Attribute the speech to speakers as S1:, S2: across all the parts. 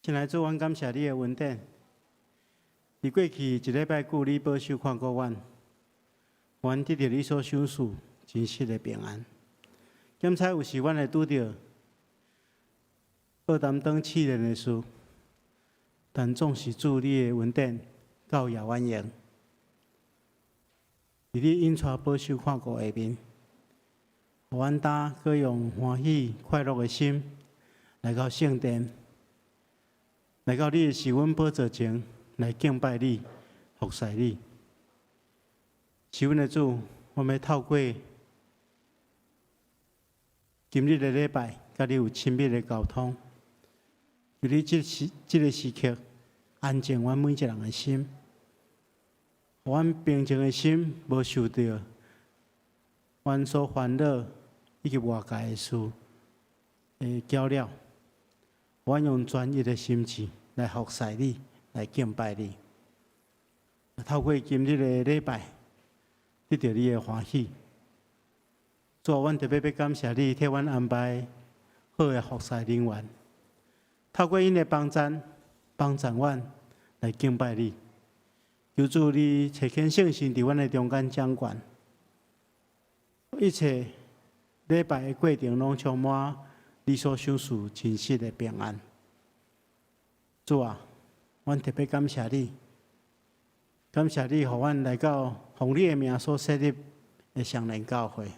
S1: 親愛主，阮感謝你的恩典。佇過去一禮拜久，你保守看顧阮，阮得著你所賞賜真實的平安。檢採有時，阮會拄著愛擔當試煉的事，但總是主你的恩典夠予阮用。佇你引帶保守看顧下面，予阮今閣用歡喜快樂的心來到聖殿，來到你的施恩寶座前來敬拜你、服侍你。是阮的主，我欲透過今日的禮拜，佮你有親密的溝通。求你這時這个時刻安靜阮每一人的心，予阮平靜的心，無受著阮所煩惱以及外界的事的攪擾。阮用專一的心志來服侍你，來敬拜你。透過今日的禮拜，得著你的歡喜。主啊，阮特別欲感謝你，替阮安排好的服侍人員，透過𪜶的幫贊，幫贊阮來敬拜你。求主你差遣聖神佇阮的中間掌權，一切禮拜的過程攏充滿你所賞賜真實的平安。主啊，阮特別感謝你，感謝你，予阮來到奉你的名所設立的雙連教會。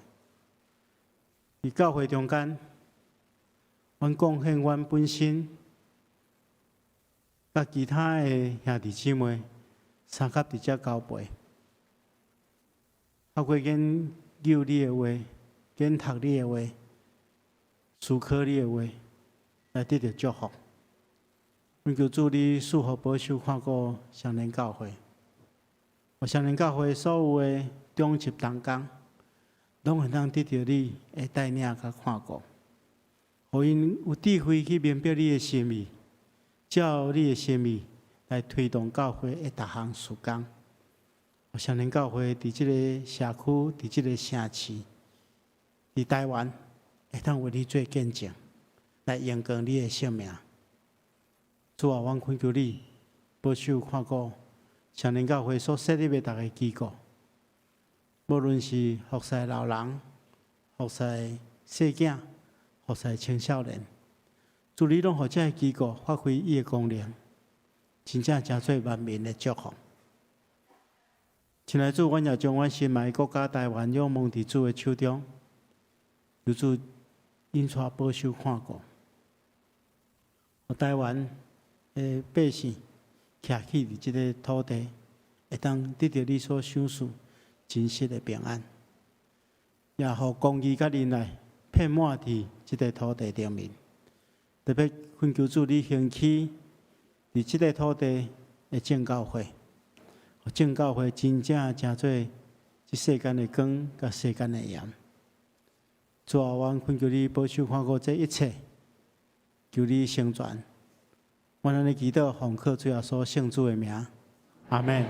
S1: 佇教會中間，阮貢獻阮本身，佮其他的兄弟姊妹相佮佇遮交陪，透過研究你的話，研讀你的話，思考你的話，來得著祝福。阮求主你賜福保守看顧雙連教會，予雙連教會所有的長執同工，攏會當得著你的帶領佮看顧，予𪜶有智慧去明白你的心意，照你的心意來推動教會的逐項事工。予雙連教會佇這个社區，佇這个城市，佇台灣，會當為你做見證，來榮光你的聖名。主啊，阮懇求你保守看顧雙連教會所設立的逐个機構，無論是服侍老人、服侍細囝、服侍青少年，主你攏予這个機構發揮伊的功能，真正成做萬民的祝福。親愛主，阮也將阮心愛的國家台灣仰望佇主的手中，求主引帶保守看顧，予台灣的百姓徛起佇這个土地，會當得著你所賞賜真實的平安，也予公義佮仁愛遍滿佇這个土地頂面。特別懇求主你興起佇這个土地的正教會，予正教會真正成做這世間的光，佮世間的鹽。主啊，阮懇求你保守看顧這一切，求你成全。阮按呢祈禱，奉靠主耶穌聖子的名，阿們。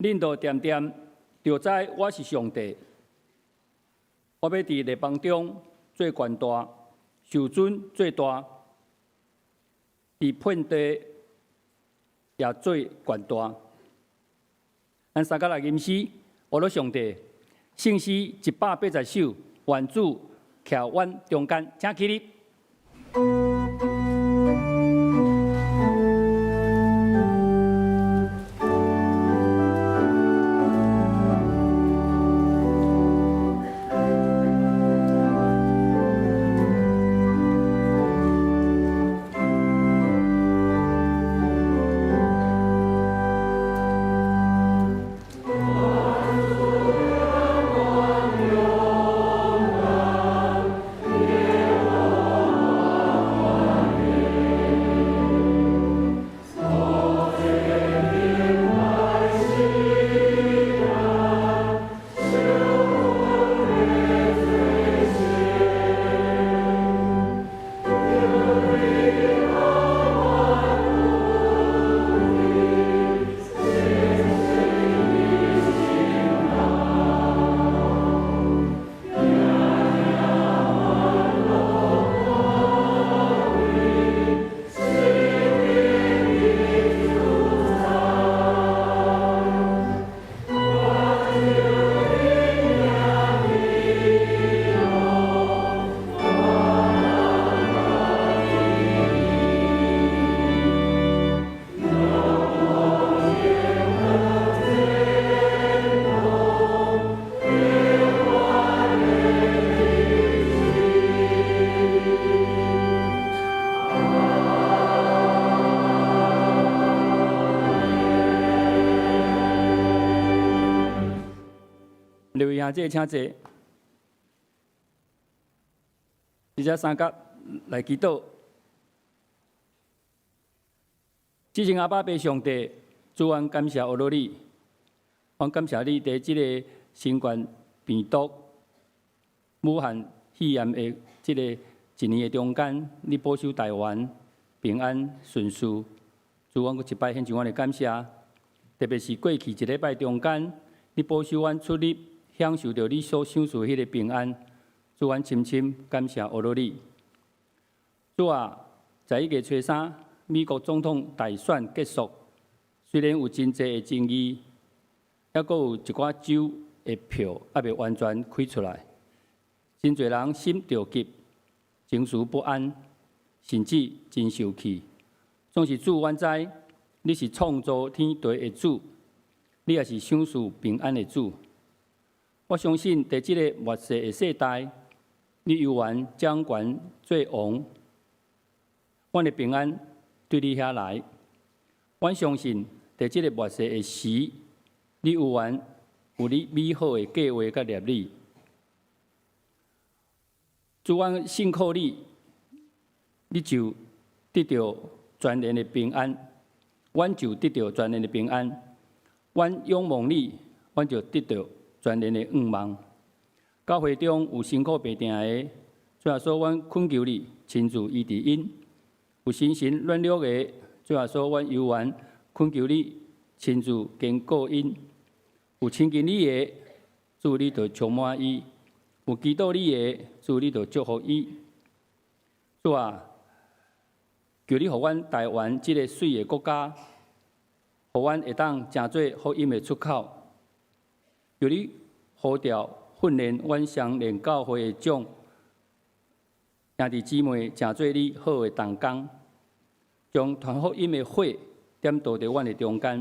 S2: 恁著恬恬著知我是上帝。我欲佇列邦中做權大，受尊做大，佇遍地也做權大。咱三甲來吟詩，阿羅上帝，聖詩180首，願主徛阮中間，請起立。列位兄弟，請坐。這隻三角來祈禱。至聖阿爸父上帝，主，阮感謝阿羅你，阮感謝你佇這个新冠病毒、武漢肺炎的這个一年的中間，你保守台灣平安順遂。主，阮閣一擺獻上阮的感謝，特別是過去一禮拜中間，你保守阮出入，享受著你所賞賜彼个平安。主，阮深深感謝阿羅你。主啊，在1月初3，美國總統大選結束，雖然有真濟的爭議，猶閣有一寡州的票猶未完全開出來，真濟人心著急，情緒不安，甚至真受氣。總是主，阮知你是創造天地的主，你也是賞賜平安的主。我相信，佇這个末世的世代，你猶原掌權做王，阮的平安對你遐來。阮相信，佇這个末世的時，你猶原有你美好的計劃佮立意。主，阮信靠你，你就得著全然的平安；阮就得著全然的平安。阮仰望你，阮就得著全然的向望。教會中有辛苦病痛的，主耶穌，阮懇求你親自醫治𪜶；有心神軟弱的，主耶穌，阮猶原懇求你親自堅固𪜶；有親近你的，主你就充滿伊；有祈禱你的，主你就祝福伊。主啊，求你予阮台灣這个媠的國家，予阮會當成做福音的出口。求你呼召訓練阮雙連教會的眾兄弟姊妹，成做你好的同工，將傳福音的火點著佇阮的中間，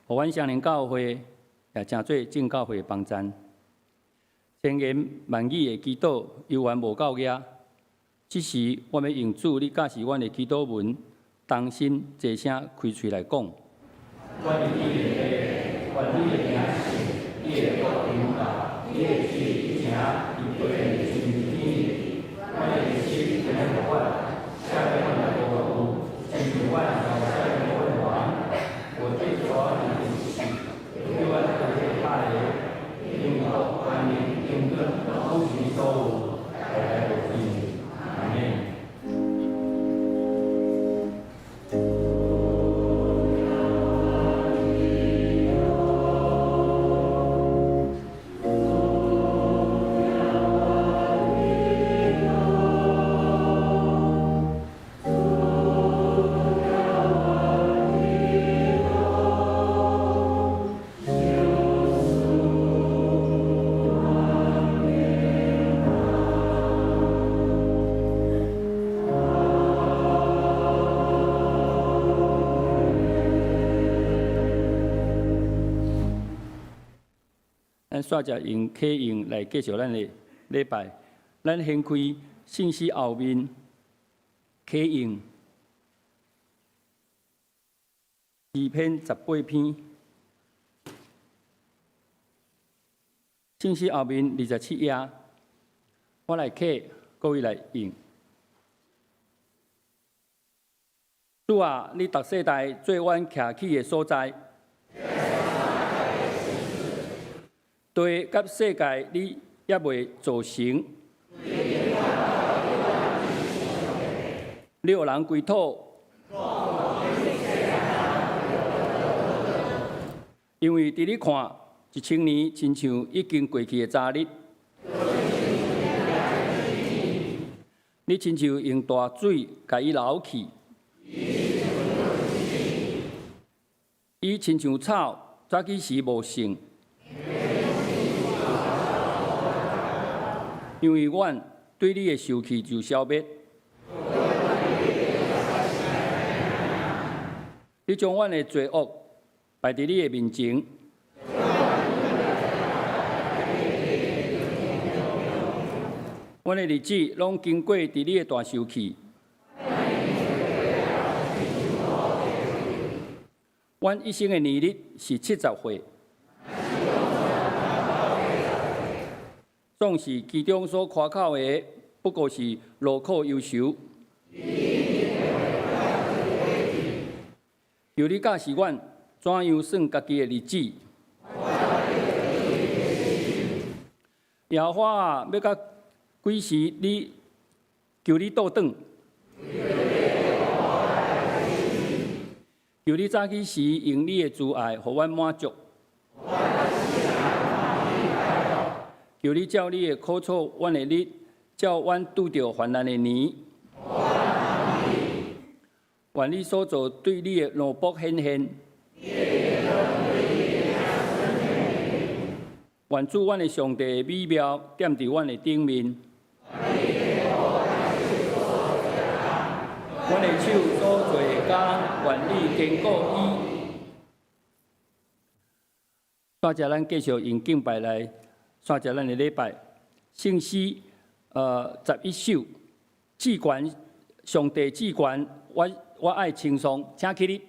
S2: 予阮雙連教會也成做眾教會的幫贊。千言萬語的祈禱猶原無夠額，這時我欲用主你教示阮的祈禱文，同心齊聲開喙來講。
S3: 阮佇天的父，願你的名聖，你的國臨到，你的旨意行佇地親像佇天的。阮的日食今仔予阮，赦免阮的過錯，親像阮也赦免阮的人。無得帶阮入試，救阮脫離歹的，因為國、權柄、榮耀，攏是你所有，代代無盡。阿們。
S2: 煞才用啟用來繼續咱的禮拜。咱掀開聖詩後面啟用詩篇18篇，聖詩後面27頁，我來啟，各位來用。主啊，你逐世代做阮徛起的所在，地佮世界你猶未造成，你予人歸土，因為佇你看，1000年親像已經過去的昨日，你親像用大水共伊撈去。伊親像草，早起時無剩。因為阮對你的受氣就消滅。你將阮的罪惡擺佇你的面前。阮的日子攏經過佇你的大受氣。阮一生的年日是70歲，總是其中所誇口的，不過是勞苦憂愁。求你教示阮怎樣算家己的日子。耶和華啊，欲到幾時你求你倒轉？求你早起時用你的慈愛，予阮滿足。求你照你的苦楚，阮的日，照阮拄著患難的年。願你所造對你的奴僕顯現。願主阮的上帝的美妙踮佇阮的頂面。阮的手所做的工，願你堅固伊。煞才咱繼續用敬拜來煞才咱的禮拜。聖詩11首，至懸上帝至懸，我愛稱頌，請起立。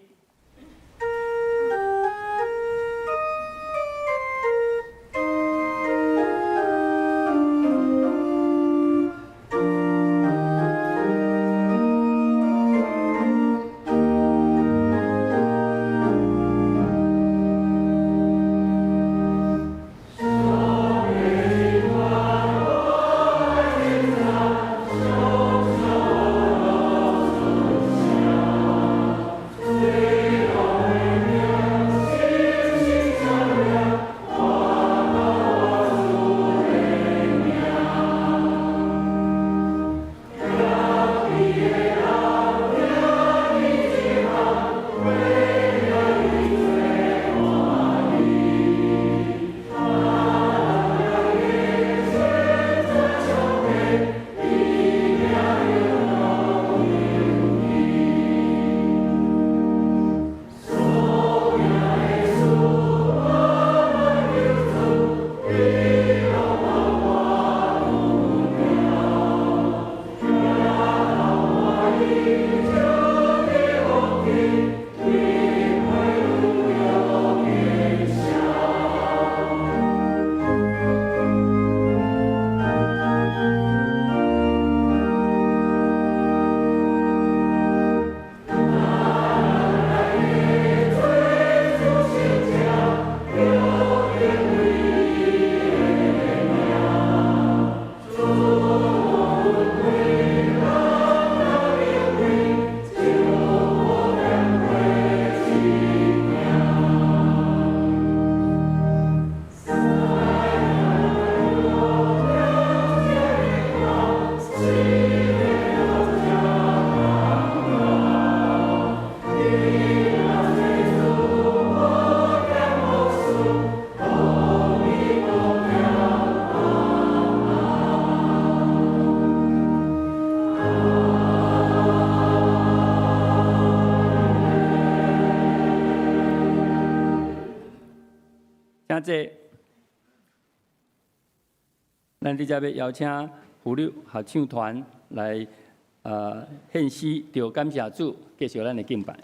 S2: 請坐。咱佇遮欲邀請婦女合唱團來獻詩，著感謝主，繼續咱的敬拜。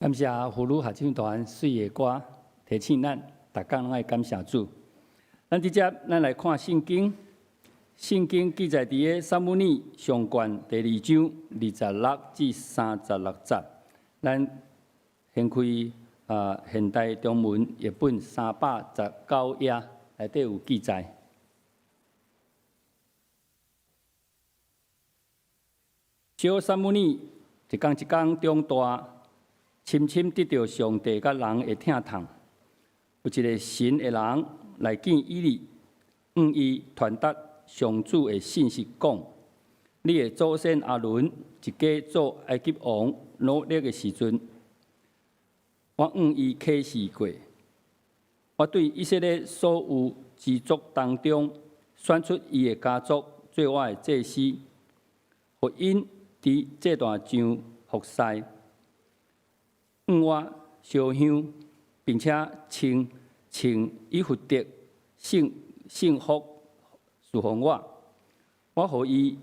S2: 感謝婦女合唱團媠的歌提醒咱，逐工攏愛感謝主。咱直接咱來看聖經，聖經記載佇个撒母耳上卷第二章26至36節。咱掀開現代中文譯本319頁內底有記載。小撒母耳一工一工長大，深深得著上帝佮人的疼痛。有一个神的人來見以利，向伊傳達上主的信息，講：你的祖先亞倫一家做埃及王奴隸的時陣，我向伊啟示過。我對以色列所有支族當中選出伊的家族做我的祭司，予𪜶佇祭壇上服侍。向我燒香，並且穿穿以弗得聖聖服侍奉我。我予伊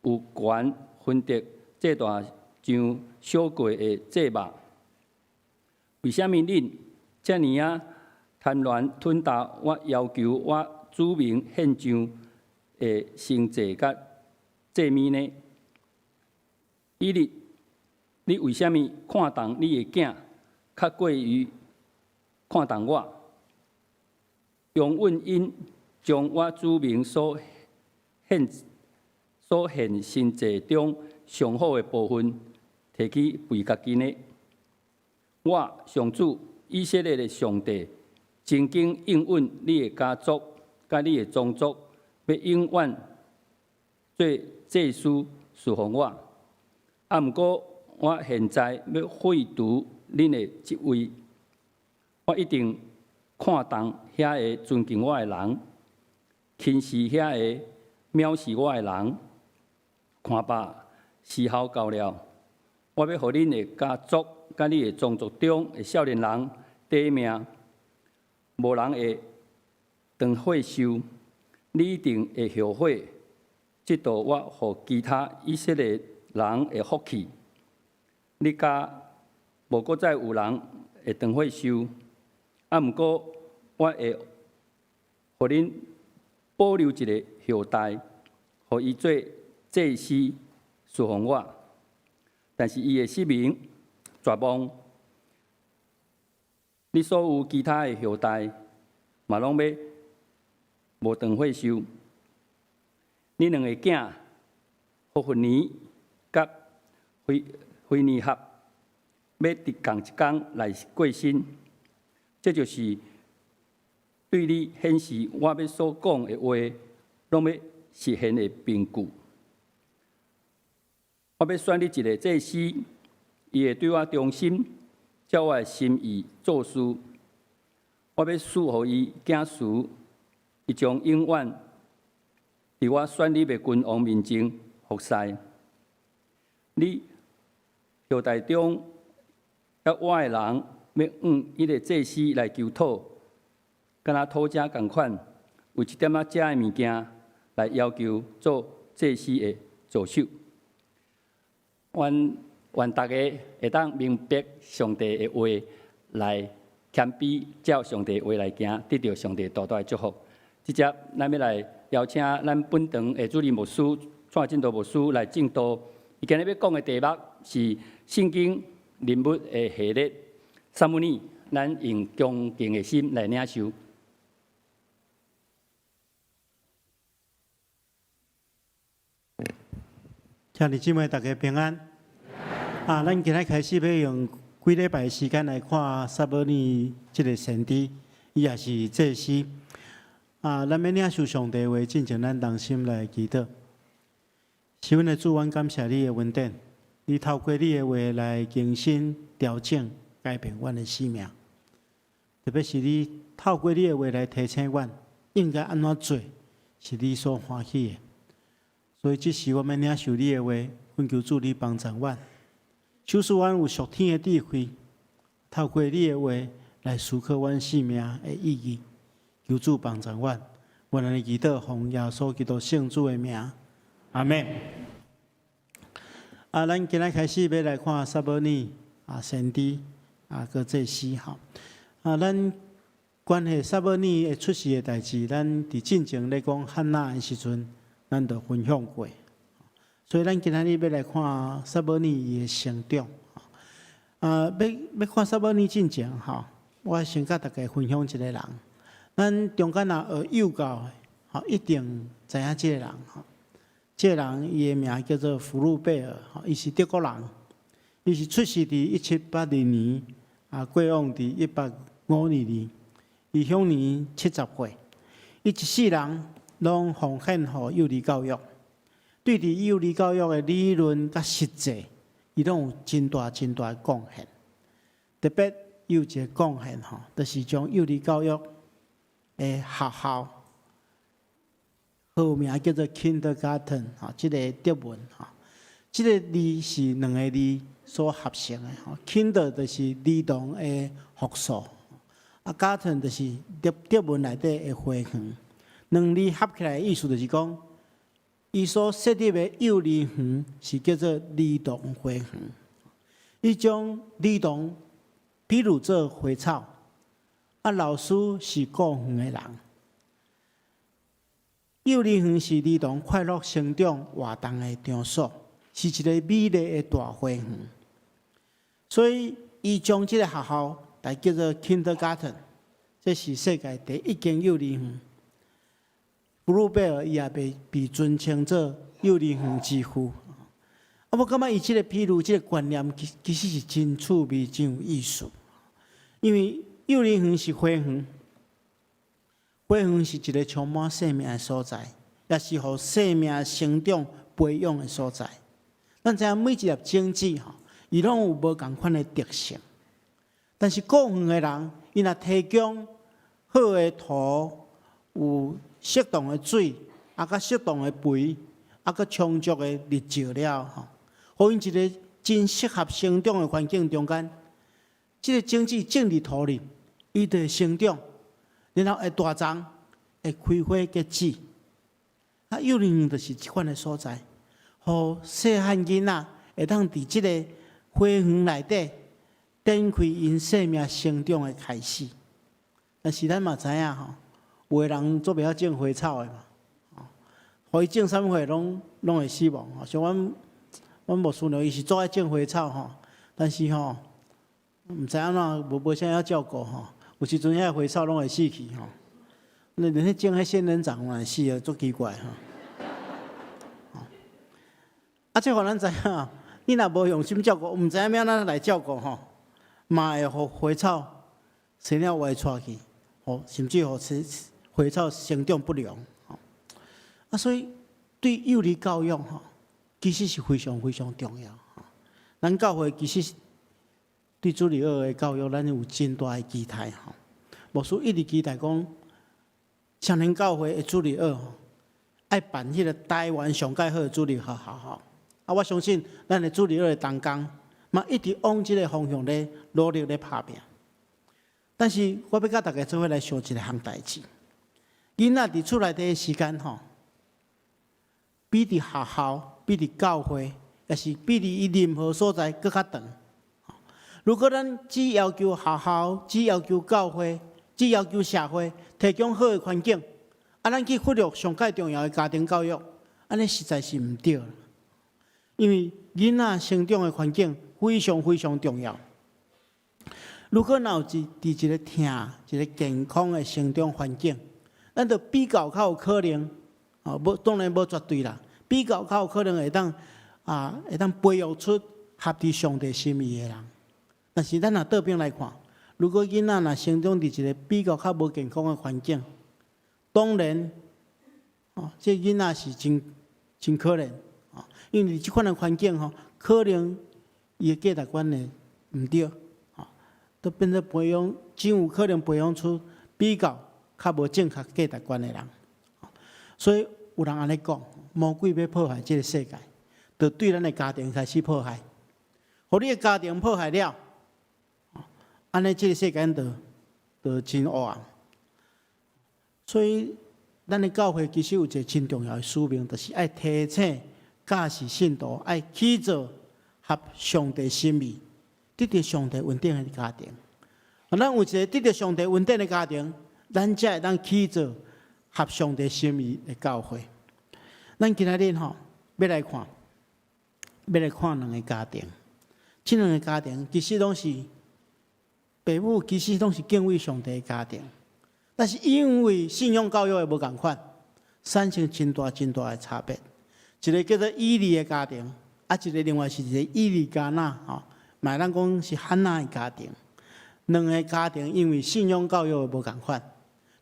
S2: 有權分得祭壇上燒過的祭肉。為啥物恁遮爾仔貪婪吞啖我要求我子民獻上的牲祭佮祭物呢？以利，你為啥物看重你的囝，較過於看重我？容允𪜶將我子民所獻牲祭中上好的部分，提去肥家己呢？我上主以色列的上帝，曾經應允你的家族佮你的宗族，欲永遠做祭司侍奉我。毋過我現在欲廢除恁的職位，我一定看重遐个尊敬我的人，輕視遐个藐視我的人。看吧，時候到了，我欲予恁的家族佮你的宗族中的少年人短命，無人會長歲壽，你一定會後悔，嫉妒我予其他以色列人的福氣。你家無閣再有人會長歲壽，啊，毋過我會予恁保留一个後代，予伊做祭司侍奉我。但是伊會失明、絕望。你所有其他的後代，嘛攏欲無長歲壽。你兩個囝何弗尼佮非非尼哈，欲佇仝一工來過身。這就是對你顯示我欲所講的話，攏欲實現的憑據。我欲選立一个祭司，伊會對我忠心，照我的心意做事。我欲賜予伊子孫，伊將永遠佇我選立的君王面前服侍。你後代中猶活的人，欲向彼个祭司來求討，敢若討食仝款，為一點仔食的物件來要求做祭司的助手。願願大家會當明白上帝的話，來謙卑，照上帝的話來行，得著上帝大大的祝福。這節咱欲來邀請咱本堂的主任牧師蔡進道牧師來證道。伊今日欲講的題目是聖經人物的系列。撒母耳，咱用恭敬的心來領受。
S1: 兄弟姊妹，大家平安。啊，咱今日開始欲用幾禮拜時間來看撒母耳這个先知，伊也是祭司。啊，咱欲領受上帝話，進前咱同心來祈禱。是阮的主，阮感謝你的恩典，你透過你的話來更新、調整、改變阮的生命。特別是你透過你的話來提醒阮，應該按怎做，是你所歡喜的。所以這時我欲領受你的話，懇求主你幫助阮，賞賜阮有屬天的智慧，透過你的話來思考阮生命的意義。求主幫助阮，阮按呢祈禱，奉耶穌基督聖子的名，阿們。啊，咱今日開始欲來看撒母耳啊，先知啊，閣祭司吼。啊，咱關係撒母耳會出世的代誌，咱佇進前咧講漢娜的時陣，咱就分享過。所以咱今仔日欲來看撒母耳伊的成長。啊，欲欲看撒母耳進前吼，我先佮大家分享一个人。咱中間若學幼教的，吼，一定知影這个人吼。這个人伊的名叫做福祿貝爾，吼，伊是德國人，伊是出世佇1782年，啊，過往佇1852年，伊享年70歲。伊一世人攏奉獻予幼兒教育，對佇幼兒教育的理論佮實際，伊攏有真大真大的貢獻。特別伊有一个貢獻吼，就是將幼兒教育的學校，號名叫做 Kindergarten，吼，這个德文吼，這个字是兩个字所合成的吼，Kinder 就是兒童的複數，啊，Garten 就是德德文內底的花園，兩字合起來的意思就是講，伊所設立的幼兒園是叫做兒童花園，伊將兒童比喻做花草，啊，老師是顧園的人。幼兒園是兒童快樂成長活動的場所，是一个美麗的大花園。所以，伊將這个學校來叫做 Kindergarten，這是世界第一間幼兒園。福祿貝爾伊也被被尊稱做幼兒園之父。啊，我感覺伊這个比喻、這个觀念，其其實是真趣味、真有意思。因為幼兒園是花園。花園是一个充滿生命的所在，也是予生命成長培養的所在。咱知影每一粒種子吼，伊攏有無仝款的特性。但是顧園的人，伊若提供好的土，有適當的水，啊，佮適當的肥，啊，佮充足的日照了吼，予𪜶一个真適合成長的環境中間，這個種子種佇土裡，伊就會成長，然後會大叢，會開花結籽。啊，幼兒園就是這款的所在，予細漢囡仔會當佇這个花園內底展開𪜶生命成長的開始。但是咱嘛知影吼，有的人做袂曉種花草的嘛，吼，予伊種啥物花攏會死亡吼。像阮牧師娘，伊是足愛種花草吼，但是吼，毋知按怎無啥曉照顧吼，有時陣遐花草攏會死去吼。那連彼種彼仙人掌嘛會死啊，足奇怪吼。啊，這予咱知影，你若無用心照顧，毋知影欲按怎來照顧吼，嘛會予花草生了歪跙去，吼，甚至予花草生長不良。啊，所以對幼兒教育吼，其實是非常非常重要。咱教會其實對主日學的教育，咱有真大的期待吼。牧師一直期待講，雙連教會的主日學吼，愛辦彼个台灣上蓋好的主日學學校。啊，我相信咱的主日學的同工嘛，一直往這个方向咧努力咧拍拚。但是我欲佮大家做伙來想一項代誌。囡仔佇厝內底的時間吼，比佇學校、比佇教會，抑是比佇伊任何所在閣較長。如果咱只要求學校、只要求教會、只要求社會提供好的環境，啊，咱去忽略上蓋重要的家庭教育，按呢實在是毋對。因為囡仔成長的環境非常非常重要。如果若有佇一个疼、一个健康的成長環境，咱就比較較有可能，哦，無當然無絕對啦，比較較有可能會當培育出合佇上帝心意的人。但是咱若倒轉來看，如果囡仔若成長佇一個比較較無健康的環境，當然，哦，這囡仔是真可憐，哦，因為這款的環境吼，可能伊的價值觀會毋對，吼，都變做培養，真有可能培養出比較較無正確價值觀的人。所以有人按呢講，魔鬼欲破壞這个世界，就對咱的家庭開始破壞，予你的家庭破壞了，按呢這个世間就真黑暗。所以，咱的教會其實有一个真重要的使命，就是愛提醒教士信徒愛去做合上帝心意、得著上帝恩典的家庭。咱有一个得著上帝恩典的家庭，咱才會當去做合上帝心意的教會。咱今仔日吼，欲來看兩个家庭。這兩个家庭其實攏是爸母，其實攏是敬畏上帝的家庭，但是因為信仰教育的無仝款，產生真大真大的差別。一个叫做以利的家庭，啊，一个另外是一个以利加拿吼，嘛會當講是漢娜的家庭。兩个家庭因為信仰教育的無仝款，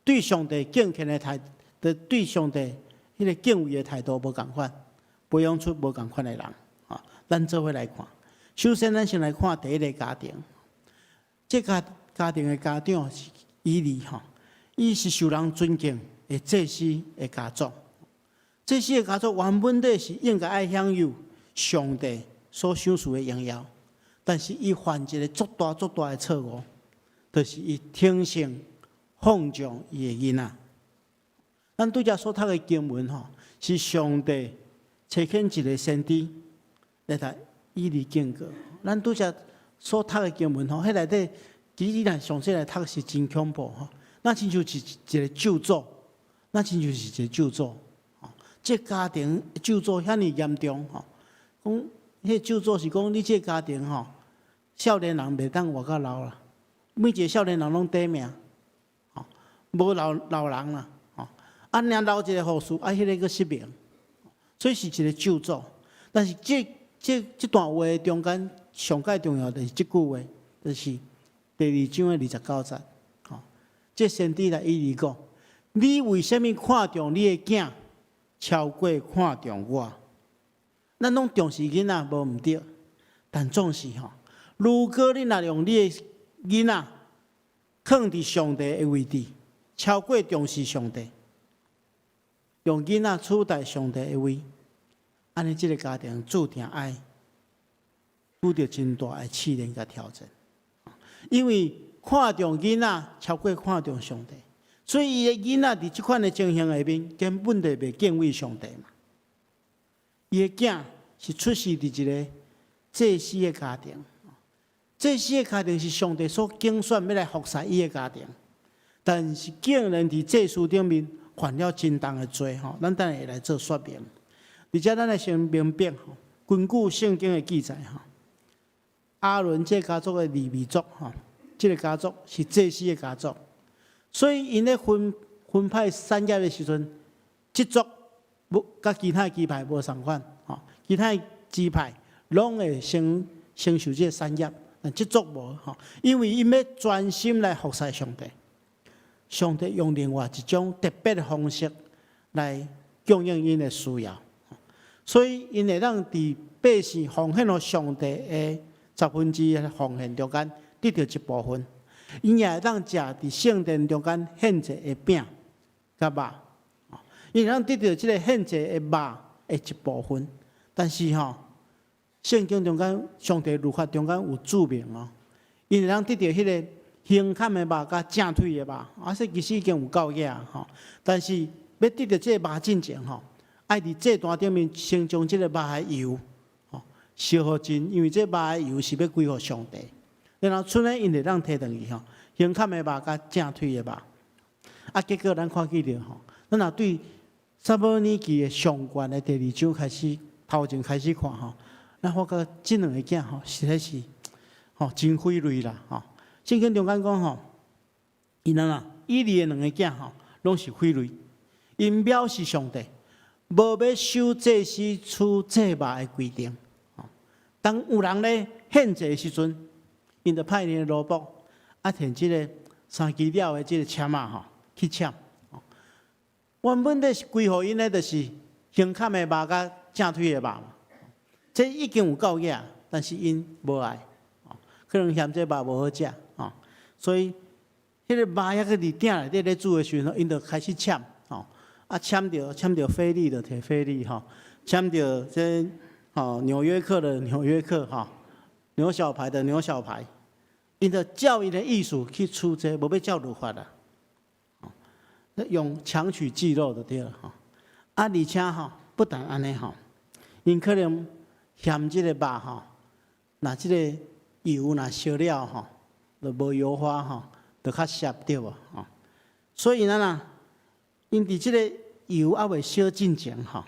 S1: 對上帝敬虔的態度，對上帝彼个敬畏的態度無仝款，培養出無仝款的人。吼，咱做伙來看。首先，咱先來看第一个家庭。這个家庭的家長是以利吼，伊是受人尊敬的祭司的家族。祭司的家族原本底是應該愛享有上帝所賞賜的榮耀，但是伊犯一个足大足大的錯誤，就是伊聽信放縱伊的囡仔。咱拄才所讀的經文吼，是上帝差遣一个先知來共以利警告。咱拄才所讀的經文吼，彼內底其實若詳細來讀是真恐怖吼。那親像是一个咒詛，那親像是一个咒詛。吼，這家庭咒詛遐爾嚴重吼，講彼个咒詛是講你這个家庭吼，少年人袂當活較老啦，每一个少年人攏短命，吼，無老人啦，吼，啊，爾留一个後嗣，啊，彼个閣失明，所以是一个咒詛。但是這段話中間上蓋重要就是這句話，就是第二章的29節，吼，這先知來以利講：你為啥物看重你的囝，超過看重我？咱攏重視囡仔無毋對，但總是吼，如果你若用你的囡仔囥佇上帝的位置，超過重視上帝，用囡仔取代上帝的位，按呢這个家庭注定愛拄著真大的試煉佮挑戰。因為看重囡仔超過看重上帝，所以伊的囡仔佇這款的情形下面，根本就袂敬畏上帝嘛。伊的囝是出世佇一个祭司的家庭，祭司的家庭是上帝所揀選欲來服侍伊的家庭，但是竟然佇祭司頂面犯了真重的罪吼，咱等下會來做說明。而且咱來先明白吼，根據聖經的記載吼，亞倫這家族的利未族吼，這个家族是祭司的家族，所以𪜶咧分分派產業的時陣，這族無佮其他支派無仝款吼，其他支派攏會先承受這个產業，但這族無吼，因為𪜶欲專心來服侍上帝，上帝用另外一種特別的方式來供應𪜶的需要，所以𪜶會當佇百姓奉獻予上帝的十分之一奉獻中間得著一部分，𪜶也會當食佇聖殿中間獻祭的餅佮肉，𪜶會當得著這个獻祭的肉的一部分。但是吼，聖經中間上帝律法中間有註明哦，𪜶會當得著彼个胸坎的肉佮正腿的肉，啊，這其實已經有夠額吼。但是欲得著這个肉進前吼，愛佇祭壇頂面先將這个肉的油吼燒予盡，因為這肉的油是欲歸予上帝。然後賰呢，𪜶會當提轉去吼，胸坎的肉佮正腿的肉。啊，結果咱看見著吼，咱若對撒母耳記的上卷的第二章開始頭前開始看吼，咱發覺這兩个囝吼，實在是吼真匪類啦吼。聖經中間講吼，𪜶啊，以利的兩个囝吼，攏是匪類，𪜶藐視上帝，無欲守祭司取祭肉的規定。當有人咧獻祭的時陣，𪜶就派𪜶的奴僕啊，提這个三支了的這个籤仔吼去搶。原本咧是歸予𪜶的，就是胸坎的肉佮正腿的肉嘛。這已經有夠額，但是𪜶無愛，可能嫌這肉無好食，吼，所以彼个肉猶閣佇鼎內底咧煮的時陣，𪜶就開始搶，吼，啊搶著搶著菲力就提菲力，吼，搶著這吼紐約客的紐約客，吼，牛小排的牛小排，𪜶就照𪜶的意思去取這，無欲照律法啦，用強取祭肉就對了，吼，啊，而且吼不但按呢吼，𪜶可能嫌這个肉吼，若這个油若燒了吼，就無油花吼，就較澀對無吼。所以咱啊，𪜶佇這个油猶未燒進前吼，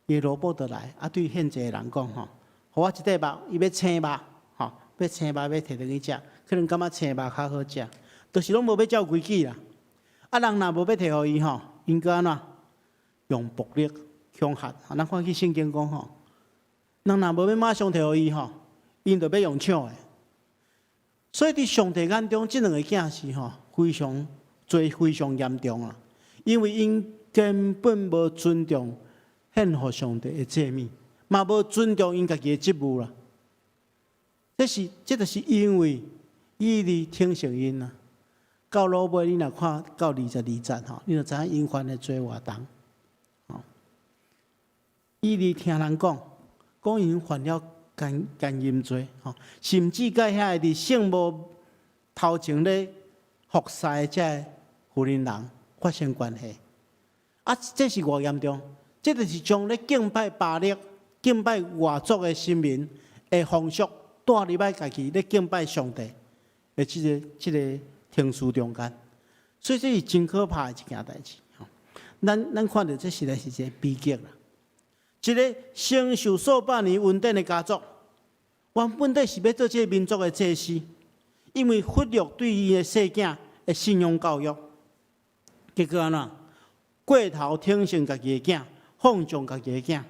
S1: 伊奴僕就來，啊對獻祭的人講吼，予我一塊肉，伊欲青肉，吼，欲青肉欲提轉去食，可能感覺青肉較好食，就是攏無欲照規矩啦。啊，人若無欲提予伊吼，𪜶閣按怎？用暴力恐嚇。咱看去聖經講吼，人若無欲馬上提予伊吼，𪜶就欲用搶的。所以佇上帝眼中，這兩个囝是吼非常罪非常嚴重啊！因為𪜶根本無尊重獻予上帝的祭物，嘛無尊重𪜶家己的職務啦。這是這就是因為以利聽信𪜶啊。到落尾你若看到22節吼，你就知影𪜶犯的罪偌重。吼，以利聽人講，講𪜶犯了姦姦淫罪，吼，甚至佮遐个佇聖幕頭前咧服侍的這个婦人人發生關係。啊，這是偌嚴重？這就是將咧敬拜巴力、敬拜外族的神明的風俗帶入來家己咧敬拜上帝的這個程序中間，所以這是真可怕的一件代誌。咱看著這實在是一個悲劇啦。一个承受數百年恩典的家族，原本底是欲做這个民族的祭司，因為忽略對伊的細囝的信仰教育，結果按怎？過頭寵幸家己的囝，放縱家己的囝，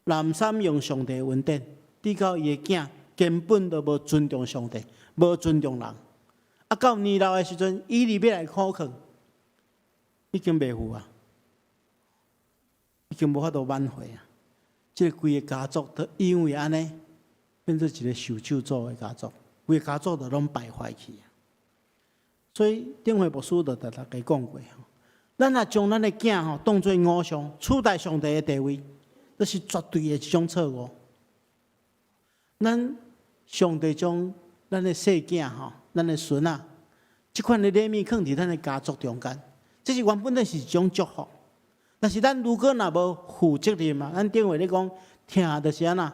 S1: 濫濫用上帝的恩典，直到伊的囝根本都無尊重上帝，無尊重人。啊，到年老的時陣，以利欲來苦勸，已經袂赴啊，已經無法度挽回啊。這个規个家族都因為按呢，變做一个受咒詛的家族，規个家族都攏敗壞去啊。所以頂回牧師就共大家講過吼，咱若將咱的囝吼當做偶像，取代上帝的地位，這是絕對的一種錯誤。咱上帝將咱的細囝吼，咱的孫仔，這款的禮物囥佇咱的家族中間，這是原本就是一種祝福。但是咱如果若無負責任嘛，咱頂回咧講，疼就是按怎，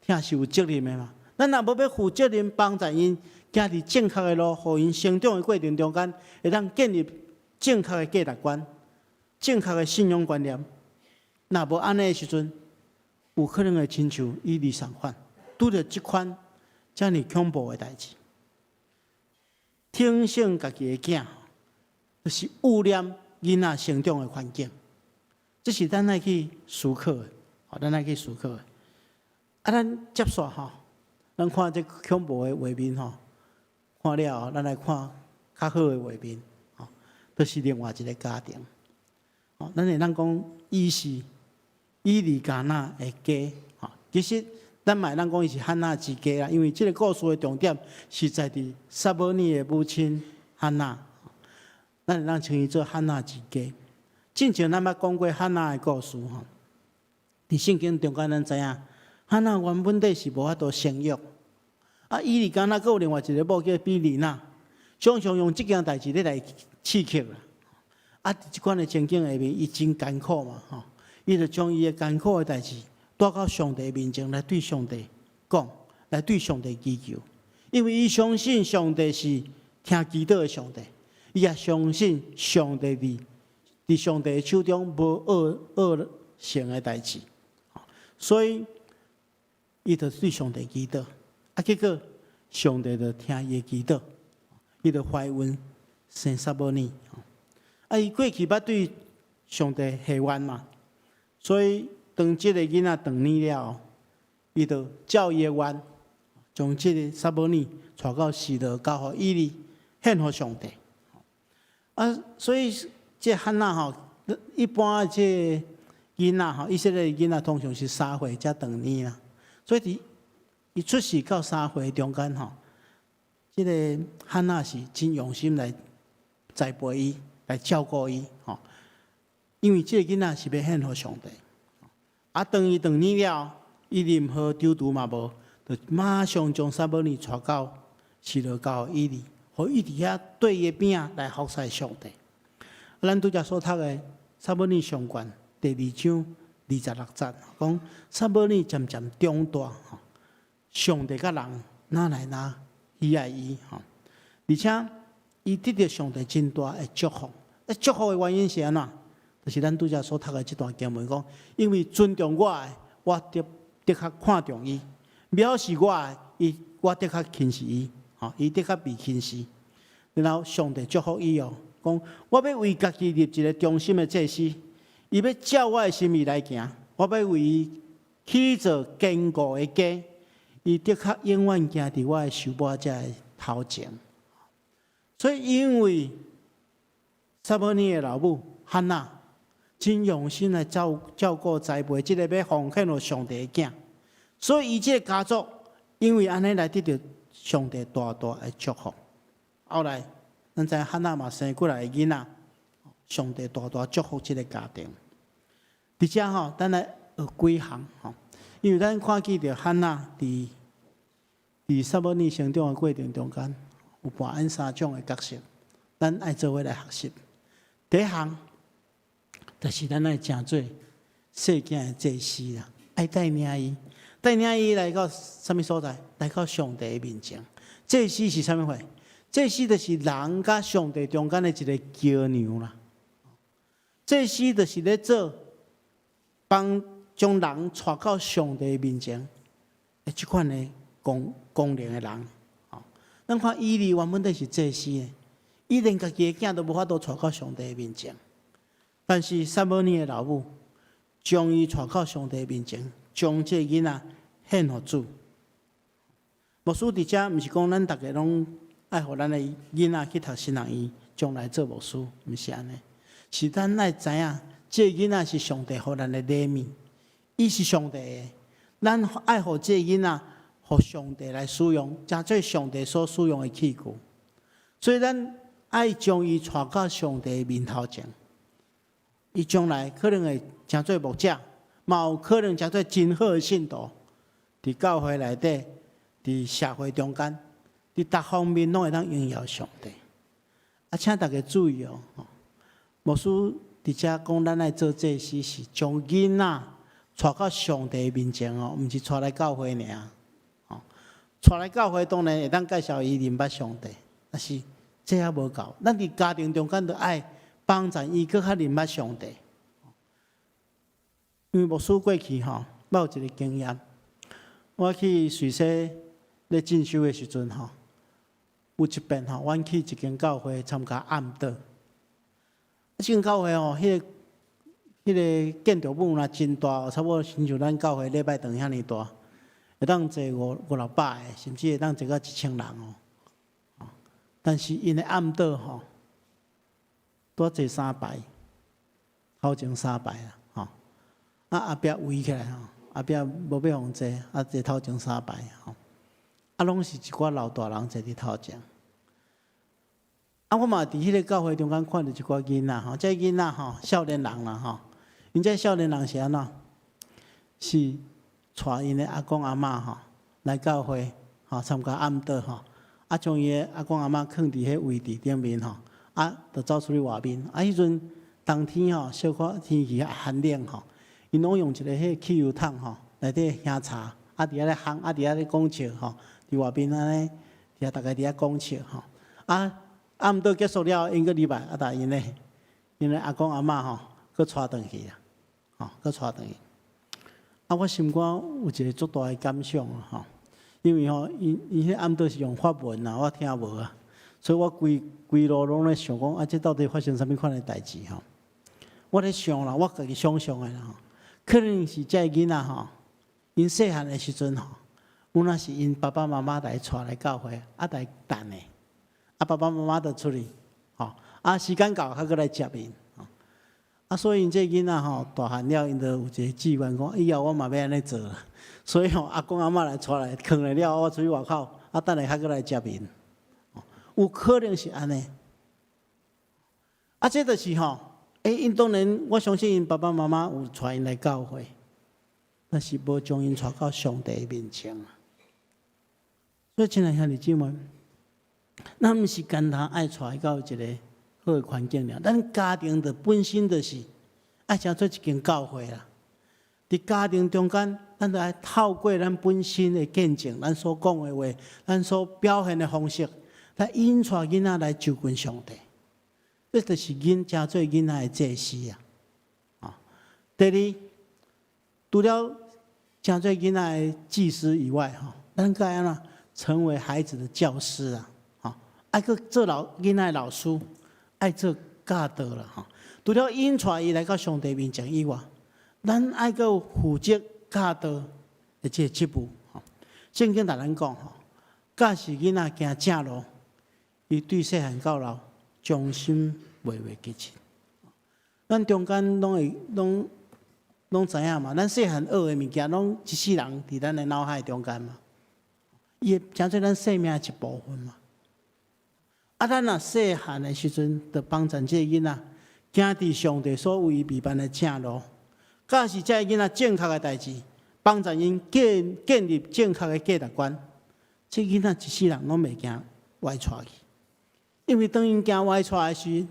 S1: 疼是有責任的嘛。咱若無欲負責任幫助𪜶行佇正確的路，予𪜶成長的過程中間，會當建立正確的價值觀、正確的信仰觀念。若無按呢的時陣，有可能會親像以利仝款，拄著這款遮爾恐怖的代誌。挺省家己的囝，就是污染囡仔成長的環境。這是咱愛去思考的，咱愛去思考的。啊，咱接續吼，咱看這恐怖的畫面吼，看了後，咱來看較好的畫面，吼，就是另外一個家庭。吼，咱會當講，伊是以利加拿的家，吼，其實咱嘛會當講伊是漢娜之家啦，因為這個故事的重點是在佇撒母耳的母親漢娜，咱會當稱伊做漢娜之家。進前咱捌講過漢娜的故事吼，佇聖經中間咱知影，漢娜原本底是無法度生育，啊，以利加拿閣有另外一個某叫毗尼拿，常常用這件代誌咧來刺激啦。啊，佇這款的情景下面，伊真艱苦嘛，吼，伊就將伊的艱苦的代誌帶到上帝面前來對上帝講，來對上帝祈求，因為伊相信上帝是聽祈禱的上帝，伊也相信上帝佇上帝的手中無惡惡性的代誌，所以伊就對上帝祈禱，啊，結果上帝就聽伊的祈禱，伊就懷孕生撒母耳。啊，伊過去捌對上帝許願嘛，所以當這個囡仔斷奶了後，伊就照伊的願，將這個撒母耳帶到示羅交予以利獻予上帝。啊，所以這漢娜吼，一般這囡仔吼，以色列囡仔通常是3歲才斷奶啦。所以佇伊出世到三歲中間吼，這個漢娜是真用心來栽培伊，來照顧伊吼。因為這個囡仔是欲獻予上帝。啊，當伊斷奶了，伊任何躊躇嘛無，就馬上將撒母耳帶到示羅交予以利，予伊佇遐對伊的邊仔來服侍上帝。咱拄才所讀的撒母耳上卷第二章26節，講撒母耳漸漸長大，吼，上帝佮人愈來愈喜愛伊，吼，而且伊得著上帝真大的祝福。啊，祝福的原因是按怎？就是咱拄才所讀的這段經文講，因為尊重我的，我的的確看重伊；藐視我的，伊我的確輕視伊，吼，伊的確被輕視。然後上帝祝福伊哦，講我欲為家己立一個忠心的祭司，伊欲照我的心意來行，我欲為伊起造堅固的家，伊的確永遠行佇我的受膏者的頭前。所以因為撒母耳的老母漢娜真用心來照顧栽培這個欲奉獻予上帝的囝，所以伊這個家族因為按呢來得著上帝大大的祝福。後來，咱知漢娜嘛生幾來个囡仔，上帝大大祝福這個家庭。佇遮吼，咱來學幾項吼，因為咱看見著漢娜佇撒母耳成長的過程中間，有扮演三種的角色，咱愛做伙來學習。第一項，就是咱愛成做細囝的祭司啦，愛帶領伊，帶領伊來到啥物所在？來到上帝的面前。祭司是啥物貨？祭司就是人佮上帝中間的一個橋梁啦。祭司就是咧做幫將人帶到上帝面前的這款的功能的人。吼，咱看以利原本就是祭司的，伊連家己的囝都無法度帶到上帝的面前。但是撒母耳的老母將伊帶到上帝面前，將這個囡仔獻予主。牧師佇遮毋是講咱逐个攏愛予咱的囡仔去讀神學院，將來做牧師，毋是按呢。是咱愛知影，這個囡仔是上帝予咱的禮物，伊是上帝的，咱愛予這個囡仔予上帝來使用，成做上帝所使用的器具。所以咱愛將伊帶到上帝的面頭前。伊將來可能會成做牧者，嘛有可能成做真好的信徒，佇教會內底，佇社會中間，佇逐方面攏會當榮耀上帝。啊，請大家注意哦，牧師佇遮講，咱愛做祭司是將囡仔帶到上帝面前哦，毋是帶來教會爾。吼，帶來教會當然會當介紹伊認捌上帝，但是這猶無夠。咱佇家庭中間著愛幫助伊閣較認捌上帝。因為牧師過去吼，我有一個經驗，我去瑞士咧進修的時陣吼，有一遍吼，阮去一間教會參加暗禱。這間教會吼，彼個建築物若真大，差不多親像咱教會禮拜堂遐爾大，會當坐五五六百个，甚至會當坐到1000人哦。但是𪜶的暗禱吼，拄坐三排，頭前三排啦，吼。啊，後壁圍起來吼，後壁無欲予坐，啊坐頭前三排吼。啊，攏是一寡老大人坐佇頭前。啊，我嘛佇彼個教會中間看著一寡囡仔吼，這囡仔吼，少年人啦吼，𪜶這少年人是按怎？是帶𪜶的阿公阿嬤吼來教會吼參加暗禱吼，啊將伊的阿公阿嬤囥佇彼位置頂面吼，啊，就走出去外面。啊，彼陣冬天吼，小可天氣較寒冷吼，𪜶攏用一个彼個汽油桶吼，內底燃柴，啊佇遐咧烘，啊佇遐咧講笑吼，佇外面按呢，佇遐逐家佇遐講笑吼，啊。暗禱結束了，𪜶閣入來，啊，共𪜶的阿公阿嬤吼，閣帶轉去啊，吼，閣帶轉去。啊，我心肝有一個足大的感想吼，因為吼，𪜶彼暗禱是用法文啊，我聽無啊，所以我規規路攏咧想講，啊，這到底發生啥物款的代誌吼？我咧想啦，我家己想像的啦吼，可能是這个囡仔吼，𪜶細漢的時陣吼，有若是𪜶爸爸媽媽來帶來教會，啊來等的。啊，爸爸媽媽就出去，吼，啊，時間到，較閣來接𪜶，吼，啊，所以𪜶這囡仔吼，大漢了，𪜶就有一個志願講，以後我嘛欲按呢做啦。所以吼，阿公阿嬤來帶來，囥咧了，我出去外口，啊，等下較閣來接𪜶，有可能是按呢。啊，這就是吼，欸，𪜶當然，我相信𪜶爸爸媽媽有帶𪜶來教會，但是無將𪜶帶到上帝面前。所以，親愛兄弟姊妹，咱毋是干焦愛帶到一個好的環境爾，咱家庭的本身就是愛成做一間教會啦。佇家庭中間，咱就愛透過咱本身的見證，咱所講的話，咱所表現的方式，來引帶囡仔來就近上帝。這就是成做囡仔的祭司啊！啊，第二，除了成做囡仔的祭司以外，吼，咱閣愛按怎成為孩子的教師啊！愛閣做老囡仔的老師，愛做教導啦！吼，除了引帶伊來到上帝面前以外，咱愛閣負責教導的這個職務。吼，聖經共咱講吼，教示囡仔行正路，伊對細漢到老，終身袂袂記得。咱中間攏會攏攏知影嘛？咱細漢學的物件，攏一世人佇咱的腦海中間嘛。伊會成做咱生命的一部分嘛。啊，咱若細漢的時陣，就幫助這個囡仔行佇上帝所為伊預辦的正路，教示這個囡仔正確的代誌，幫助𪜶建立正確的價值觀。這囡仔一世人攏袂驚歪跩去，因為當𪜶驚歪跩的時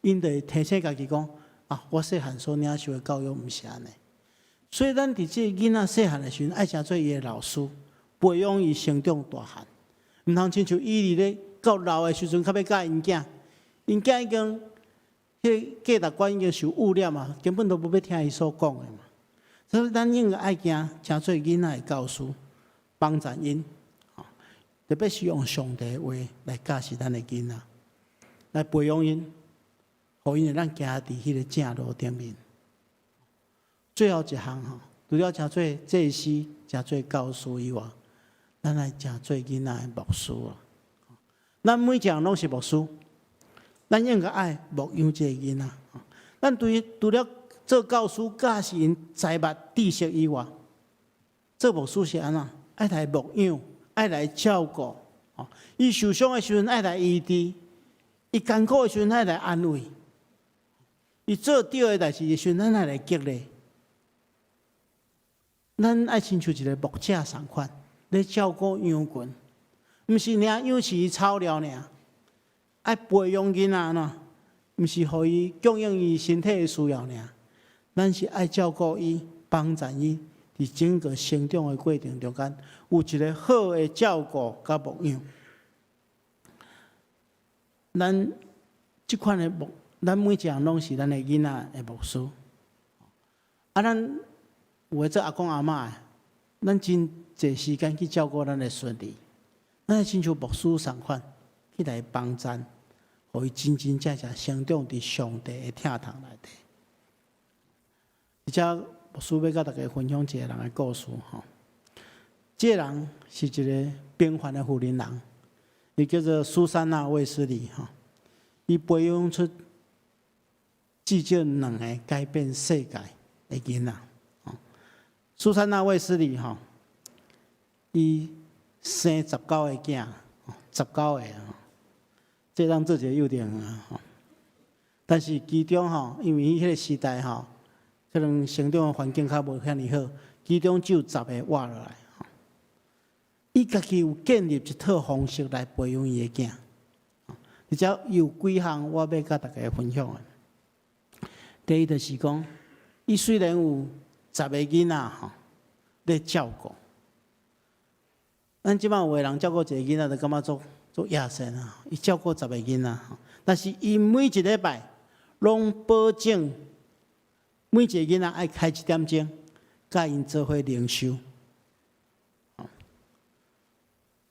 S1: ，𪜶就會提醒家己講：啊，我細漢所領受的教育毋是按呢。所以，咱佇這個囡仔細漢的時陣，愛成做伊的老師，培養伊成長大漢，毋通親像以利咧。到老的時陣，較欲教𪜶囝，𪜶囝已經彼個價值觀已經受污染嘛，根本都無欲聽伊所講的嘛。所以，咱應該愛行，成做囡仔的教師，幫助𪜶，特別是用上帝的話來教示咱的囡仔，來培養𪜶，予𪜶會當行佇彼個正路頂面。最後一項吼，除了成做祭司、成做教師以外，咱愛成做囡仔的牧師啊。咱每一個人攏是牧師，咱應該愛牧養這個囡仔。咱對除了做教師教示𪜶財物知識以外，做牧師是按怎？愛來牧養，愛來照顧。伊受傷的時陣愛來醫治，伊艱苦的時陣愛來安慰，伊做對的代誌的時陣，咱愛來激勵。咱愛親像一个牧者仝款，咧照顧羊群，毋是爾養飼草料爾，愛培養囡仔按怎？毋是予伊供應伊身體的需要爾，咱是愛照顧伊，幫助伊，佇整個成長的過程中間，有一个好的照顧佮牧養。咱這款的牧，咱每一個人攏是咱的囡仔的牧師。啊，咱有的做阿公阿嬤的，咱真濟時間去照顧咱的孫兒，咱會親像牧師仝款，去來幫贊，予伊真真正正成長佇上帝的疼痛內底。而且牧師欲佮大家分享一个人的故事吼。這個人是一个平凡的婦人人，伊叫做蘇珊娜·衛斯理吼。伊培養出至少兩个改變世界的囡仔。蘇珊娜·衛斯理吼，伊生十九个囝，十九个，這當做一个幼稚園啊。但是其中吼，因為彼个時代吼，可能成長的環境較無遐爾好，其中只有十个活落來。伊家己有建立一套方式來培養伊的囝，而且有幾項我欲佮大家分享的。第一就是講，伊雖然有十个囡仔吼，咧照顧，咱這擺有的人照顧一個囡仔，就感覺足足野生啊！伊照顧十個囡仔，但是伊每一禮拜攏保證每一个囡仔愛開一點鐘，佮𪜶做伙靈修。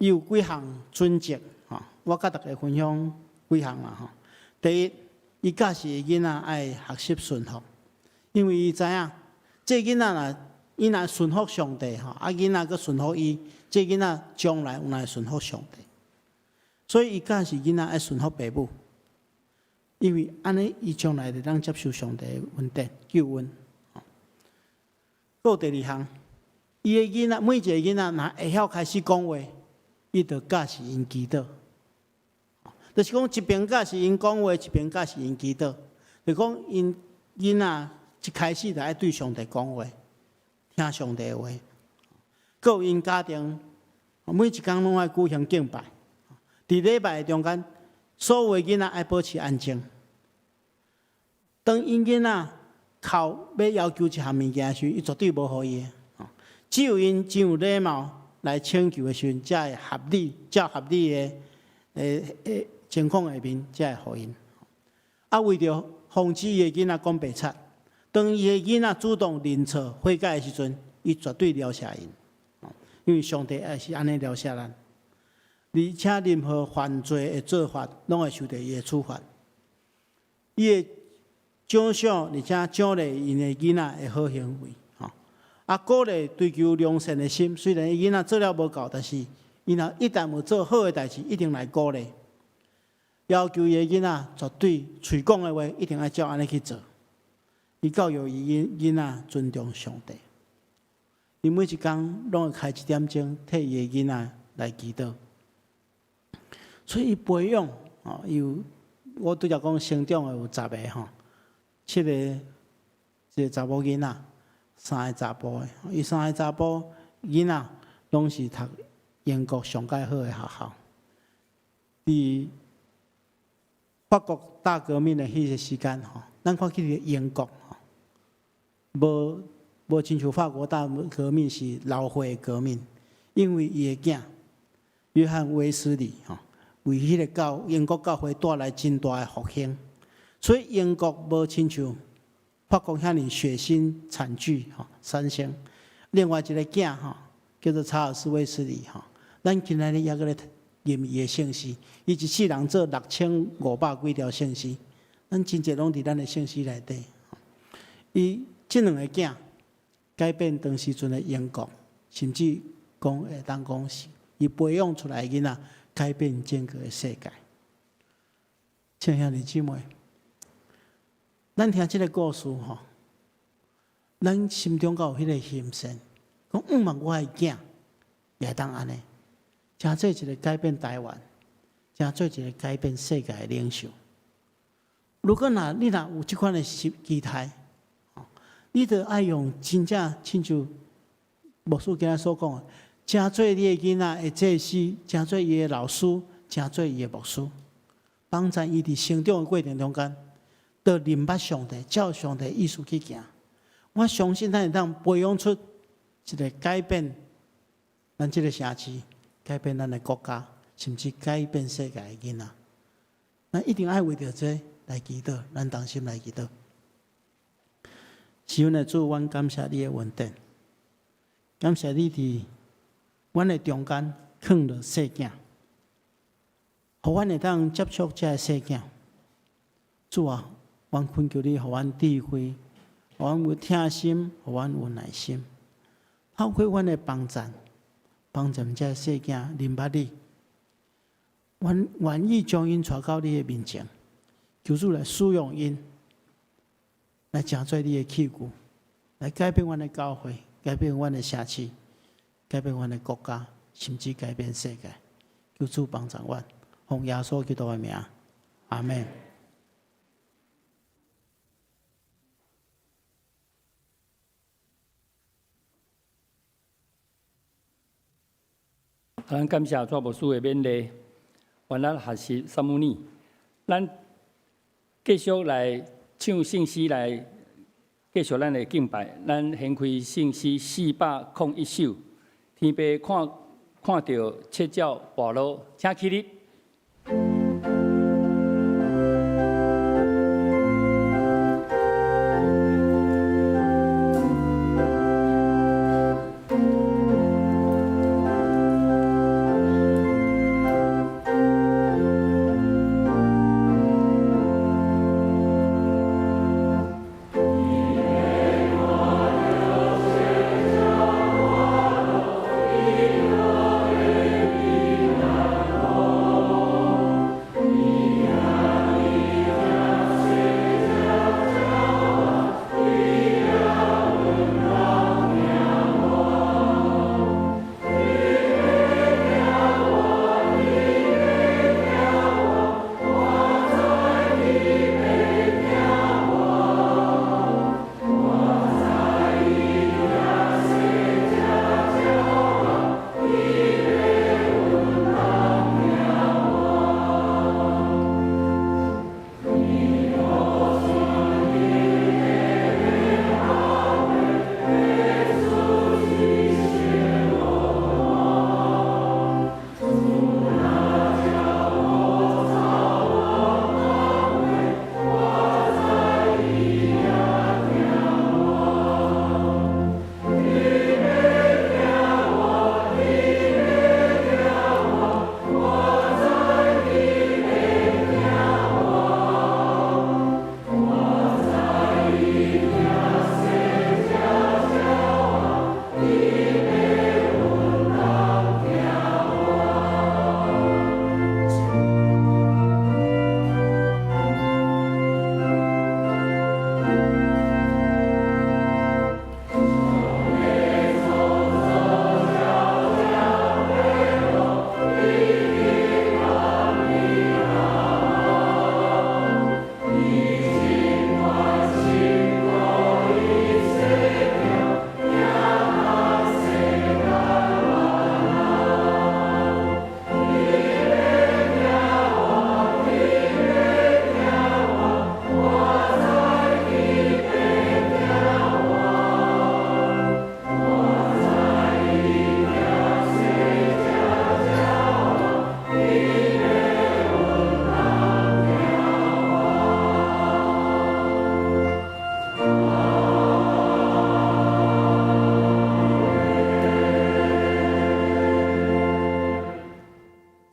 S1: 伊有幾項準則，吼，我佮大家分享幾項啦，吼。第一，伊教示囡仔愛學習順服，因為伊知影，這個囡仔若伊若順服上帝，吼，啊囡仔閣順服伊，這個囡仔將來有會順服上帝。所以伊教示囡仔愛順服爸母，因為按呢，伊將來會當接受上帝的恩典救恩。閣有第二項，伊的囡仔每一個囡仔若會曉開始講話，伊就教示𪜶祈禱，就是講一邊教示𪜶講話，一邊教示𪜶祈禱。就講𪜶囡仔一開始就愛對上帝講話，聽上帝的話。閣有𪜶家庭每一工攏愛舉行敬拜，佇禮拜中間，所有的囡仔愛保持安靜。當𪜶囡仔哭欲要求一項物件時，伊絕對無予伊的。只有𪜶真有禮貌來請求的時陣，才會合理、較合理的情況下面，才會予𪜶。啊，為著防止伊的囡仔講白賊，當伊的囡仔主動認錯悔改的時陣，伊絕對饒赦𪜶。因為上帝也是按呢饒赦咱。而且任何犯罪的做法，攏會受著伊的處罰。伊會獎賞而且獎勵𪜶的囡仔的好行為。啊，鼓勵追求良善的心。雖然伊囡仔做了無夠，但是伊若一旦有做好的代誌，一定來鼓勵。要求伊的囡仔絕對喙講的話，一定愛照按呢去做。伊教育伊囡仔尊重上帝。伊每一工攏會開一點鐘，替伊的囡仔來祈禱。所以伊培養，哦，伊有我拄才講成長的有十个吼，七个一个查某囡仔，三个查埔的。伊三个查埔囡仔攏是讀英國上蓋好的學校。佇法國大革命的彼個時間吼，咱看見英國吼，無親像法國大革命是流血革命，因為伊的囝約翰衛斯理吼，為彼个教英國教會帶來真大的復興，所以英國無親像法國遐爾血腥慘劇吼產生。另外一个囝吼，叫做查爾斯衛斯理吼，咱今仔日猶閣咧吟伊的聖詩，伊一世人做6500幾條聖詩，咱真濟攏佇咱的聖詩內底。伊這兩个囝改變當時陣的英國，甚至講會當講是伊培養出來的囡仔改變整個的世界。親兄弟姊妹，咱聽這个故事吼，咱心中敢有彼个欣羨，講毋茫我的囝也會當按呢，成做一个改變台灣，成做一个改變世界的領袖。如果若你若有這款的期待，你著愛用真正親像牧師今仔所講的，成做你的囡仔的祭司，成做伊的老師，成做伊的牧師，幫助伊佇成長的過程中間，著認捌上帝，照上帝意思去行。我相信咱會當培養出一個改變咱這個城市、改變咱的國家，甚至改變世界的囡仔。咱一定愛為著這來祈禱，咱同心來祈禱。是阮的主，阮感謝你的恩典，感謝你佇阮的中間囥著細囝，予阮會當接觸這个細囝。主啊，阮懇求你，予阮智慧，予阮有疼心，予阮有耐心，透過阮的幫贊，幫助這个細囝認捌你。阮願意將𪜶帶到你的面前，求主來使用𪜶，來成做你的器具，來改變阮的教會，改變阮的社區，改變阮的國家，甚至改變世界。求主幫助阮，奉耶穌基督的名，阿們。
S2: 咱感謝蔡牧師的勉勵，願咱學習撒母耳，咱繼續來唱聖詩來繼續咱的敬拜。咱掀開聖詩401首，天父看著七爪跋滷，請起立。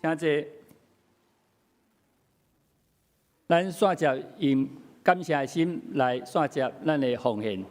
S2: 請坐。咱煞接用感謝的心來煞接咱的奉獻。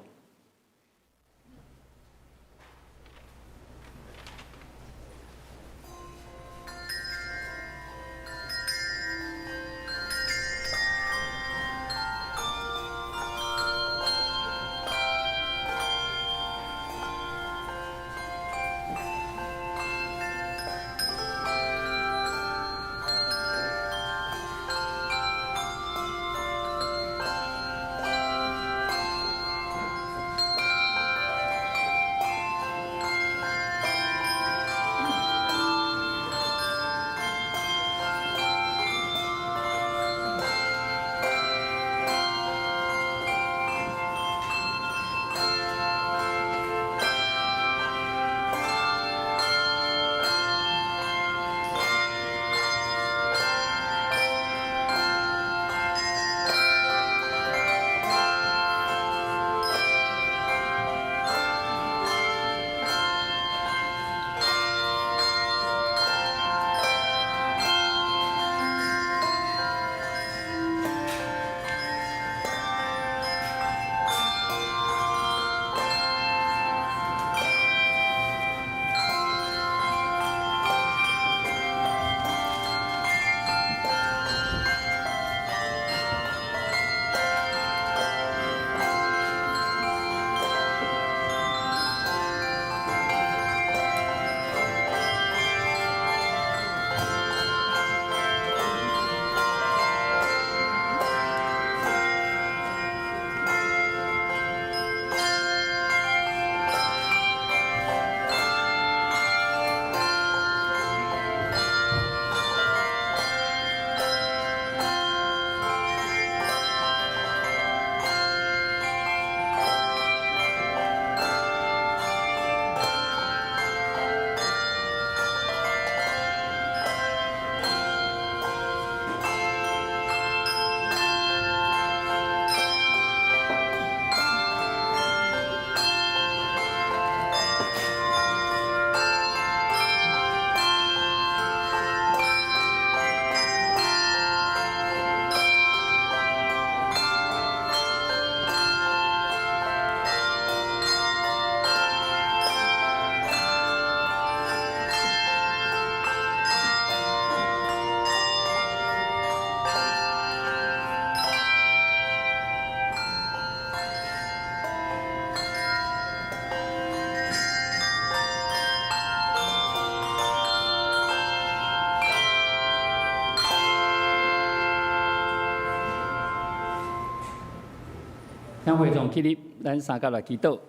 S2: 請會眾起立，咱三甲來祈禱。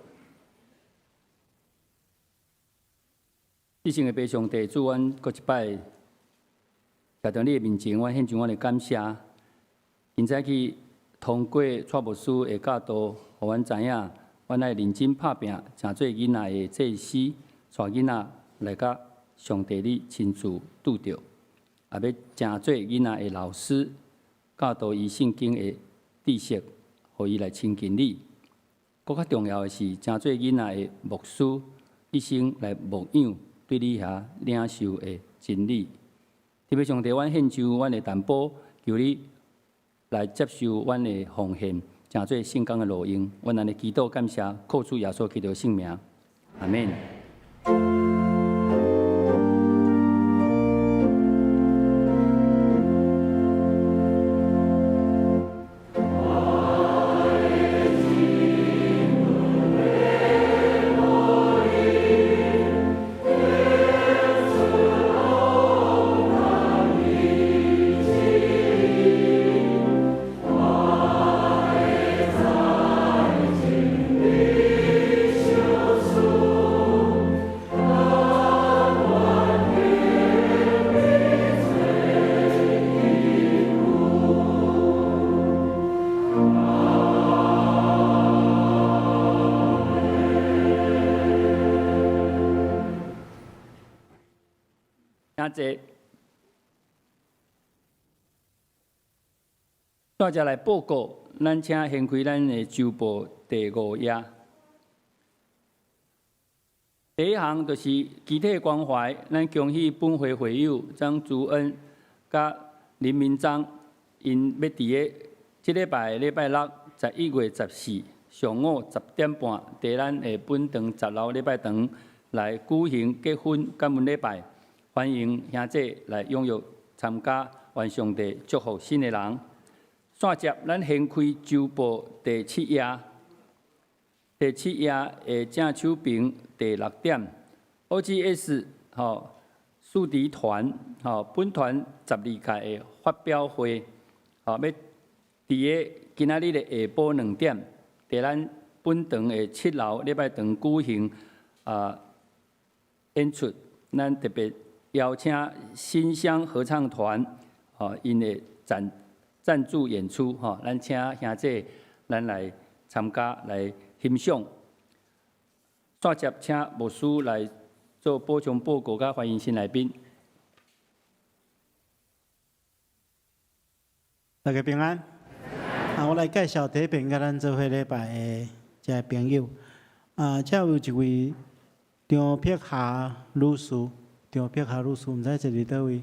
S2: 至聖的父上帝，主，阮閣一擺徛佇你的面前，阮獻上阮的感謝。今早起通過蔡牧師的教導，予阮知影，阮愛認真拍拚，成做囡仔的祭司，帶囡仔來佮上帝你親自拄著，也欲成做囡仔的老師，教導伊聖經的知識，予伊來親近你。閣較重要的是，成做囡仔的牧師，一生來牧養對你遐領受的真理。特別上帝，阮獻上阮的擔保，求你來接受阮的奉獻，成做聖工的路用。阮按呢祈禱感謝，靠主耶穌基督聖名，阿們。請坐。煞接來報告，咱請掀開咱的週報第五頁。第一項就是肢體關懷，咱恭喜本會會友張竹恩佮林明章，𪜶欲佇个這禮拜禮拜六11月14上午10點半，佇咱的本堂10樓禮拜堂來舉行結婚感恩禮拜，歡迎兄弟來踴躍參加，願上帝祝福新的人。煞接咱掀開週報第七頁，第七頁的正手邊第六點，OGS 吼豎笛團吼本團12屆的發表會，吼欲佇个今仔日的下晡2點，佇咱本堂的7樓禮拜堂舉行演出。咱特別邀請新鄉合唱團，吼𪜶的贊助演出，吼，咱請兄弟咱來參加來欣賞。煞接請牧師來做補充報告，佮歡迎新來賓。
S1: 大家平安。我來介紹第一遍佮咱做伙禮拜的這个朋友。這有一位張碧霞女士，張碧霞女士，毋知坐佇佗位？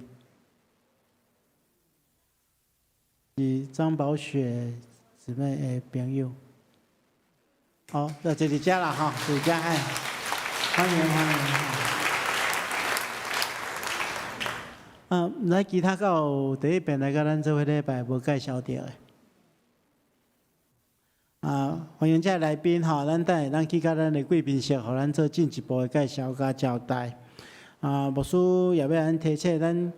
S1: 是張寶雪姊妹的朋友。好，坐佇遮啦吼，佇遮哎，歡迎歡迎。毋知其他敢有第一遍來佮咱做伙禮拜無介紹著的？歡迎這个來賓吼，咱等下咱去佮咱的貴賓室，予咱做進一步的介紹佮交代。牧師也欲按呢提醒咱，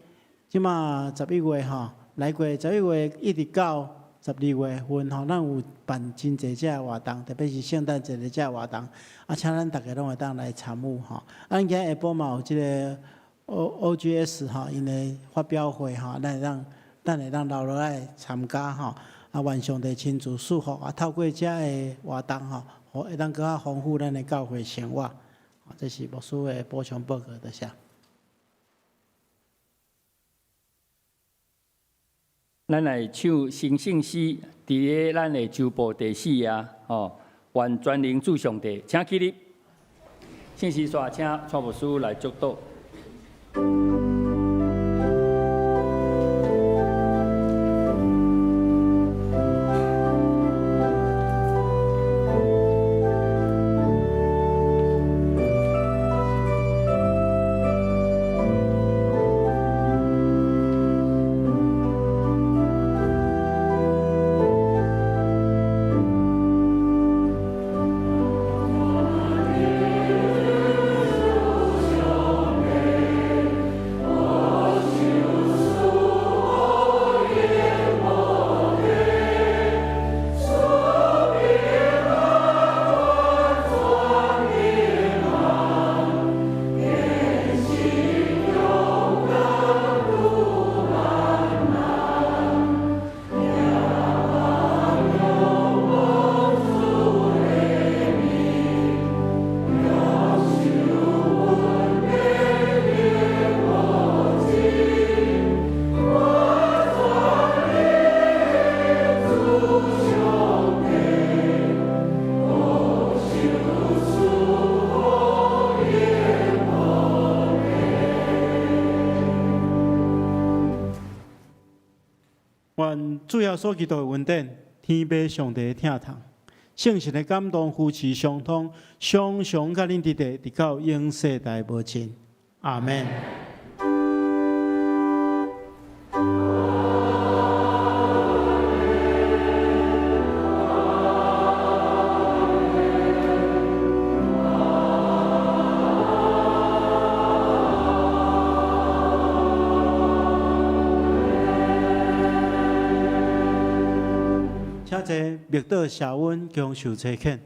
S1: 這馬11月吼，來過11月一直到12月份吼，咱有辦真濟這个活動，特別是聖誕節的這个活動，請咱逐家攏會當來參與吼。咱今下晡嘛有這个 OGS 吼，𪜶的發表會吼，咱會當留落來參加吼。願上帝親自賜福，透過這个活動吼，會當閣較豐富咱的教會生活。這是牧師的補充報告，多謝。
S2: 咱來唱新聖詩，佇个咱的週報第四頁，吼，願全能主上帝，請起立。聖詩煞請蔡牧師來祝禱。
S3: 我
S1: 主耶穌基督的恩典，天父上帝的疼痛，聖神的感動扶持相通，常常佮恁佇佇，直到永世代無盡。阿門。請坐，默禱謝恩，共受差遣。